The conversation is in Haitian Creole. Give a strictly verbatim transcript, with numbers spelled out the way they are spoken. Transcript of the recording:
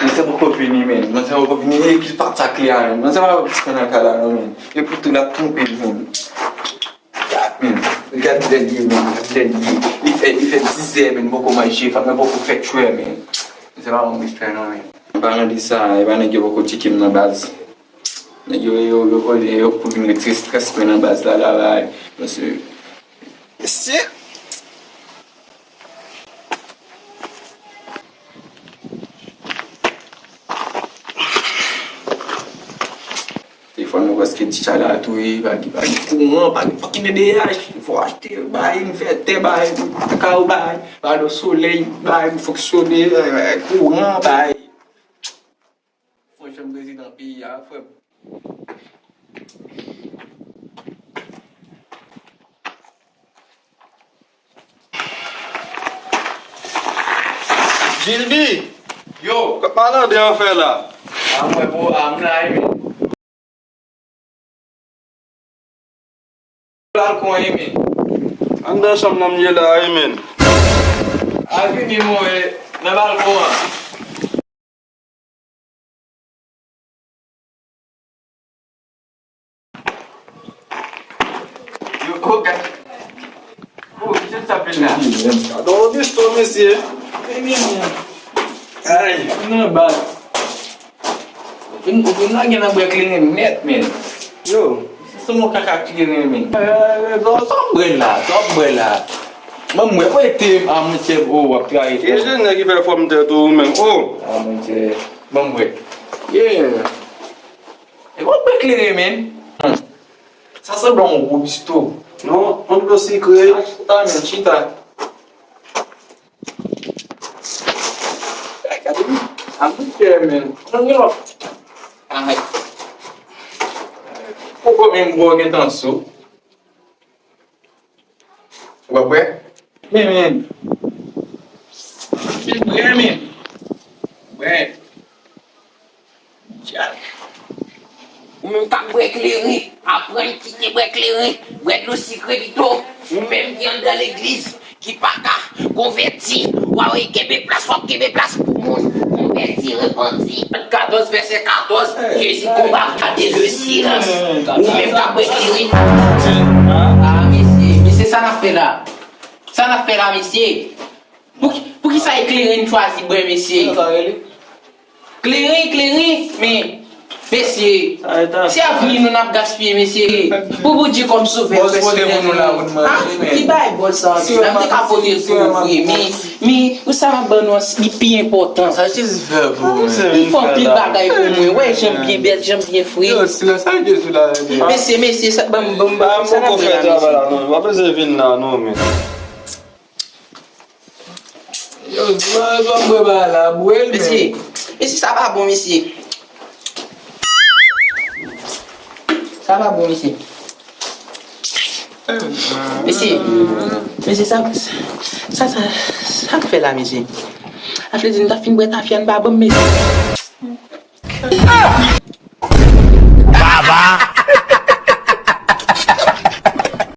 Manzè poko vini, men. Manzè poko vini. E ki pa sa k li a, men. Manzè pa poko nan kay la, non, men. E pou tou, l ap twonpe l, men. Gad, men. Gad lè l ye, men. Gad lè l ye. Li fè, li fè dizè, men. Poko manje, fanm nan poko fè chwè, men. Manzè pa ban m respè, non, men. An palan de sa, e pa nèg yo poko tcheke m nan baz. Nèg yo, yo, yo, yo, yo pou vin retire strès mwen nan baz la, la, la. Mesye. Mesye. Telefòn mwen prèske di chala tou, wi, pa gen, pa gen kouran, pa gen fucking E D H, fò achte bay, m fè tè bay, kakawo bay, pano solèy bay, m fonksyone, kouran bay. Fò janm prezidan peyi a, frè m. Jilbi! Yo! K ap malandren an fè la? A mwen, bro, a m la, wi, men. Balkon, wi, men. Anndan chanm nan m ye la, wi, men. A vini, mwen, nan balkon an. Yo, oh, gad. Oh, kisa sa fè la? Gade yon bisto, mesye. Ay. Nan bal. Ou fin, ou fin lage nan bwè kleren nèt, men. Yo. Se yon kaka kleren, men. Eh, sa w bwè la, sa w bwè la. Ban m wè, mete a monchè, oh, w ap trayi. E jenè ki fè fòm tèt ou menm, oh. A monchè, ban m wè. Yeah. E w ap bwè kleren, men. Sa sanble yon gwo bisto. Non, yon dlo sikre. A chita, men, chita. Ay, gade, a monchè, men. Nan gen lòt. Ay. Poko menm bwè gentan sou. Ou pa bwè? Men, men. Men bwè, men. Bwè. Ou menm k ap bwè kleren, aprann kite bwè kleren, bwè dlo sikre pito. Ou menm ki anndan legliz, ki pa ka konvèti, w a wè kenbe plas, w ap kenbe plas pou moun konvèti, repanti. Katòz vèsè katòz, Jezi konba, gade le silans. Ou menm k ap bwè kleren. Ah, mesye, mesye, sa n ap fè la? Sa n ap fè la, mesye? Pou, pou ki sa e kleren n chwazi bwè, mesye? Kleren, kleren, men, mesye, se avni nou n ap gaspiye, mesye. Pou Bondye kòm sovè pèsonèl nou. Ah, ki bay bòs sa, anpil. M te ka pote l pou ou vre, men, men, ou sa m ap ban nou an, li pi enpòtan. Sa Jezi fè pou ou? Li fè anpil bagay pou mwen. Wè, jan m byen bèl, jan m byen fre. Yo, silans, sa Jezi la, mesye. Mesye, mesye, sa, ban m, ban m, ban m, sa n ap fè la, mesye? M pa bezwen vin la, non, men. Yo, di mwen, sa m bwè ba la, bwè l, men. Mesye, mesye, sa pa bon, mesye. Sa pa bon, mesye. Mesye, mesye, sa, sa, sa, sa k fè la, mesye? A vle di, nou ta fin bwè tafya, n pa ban m, mesye. Baba!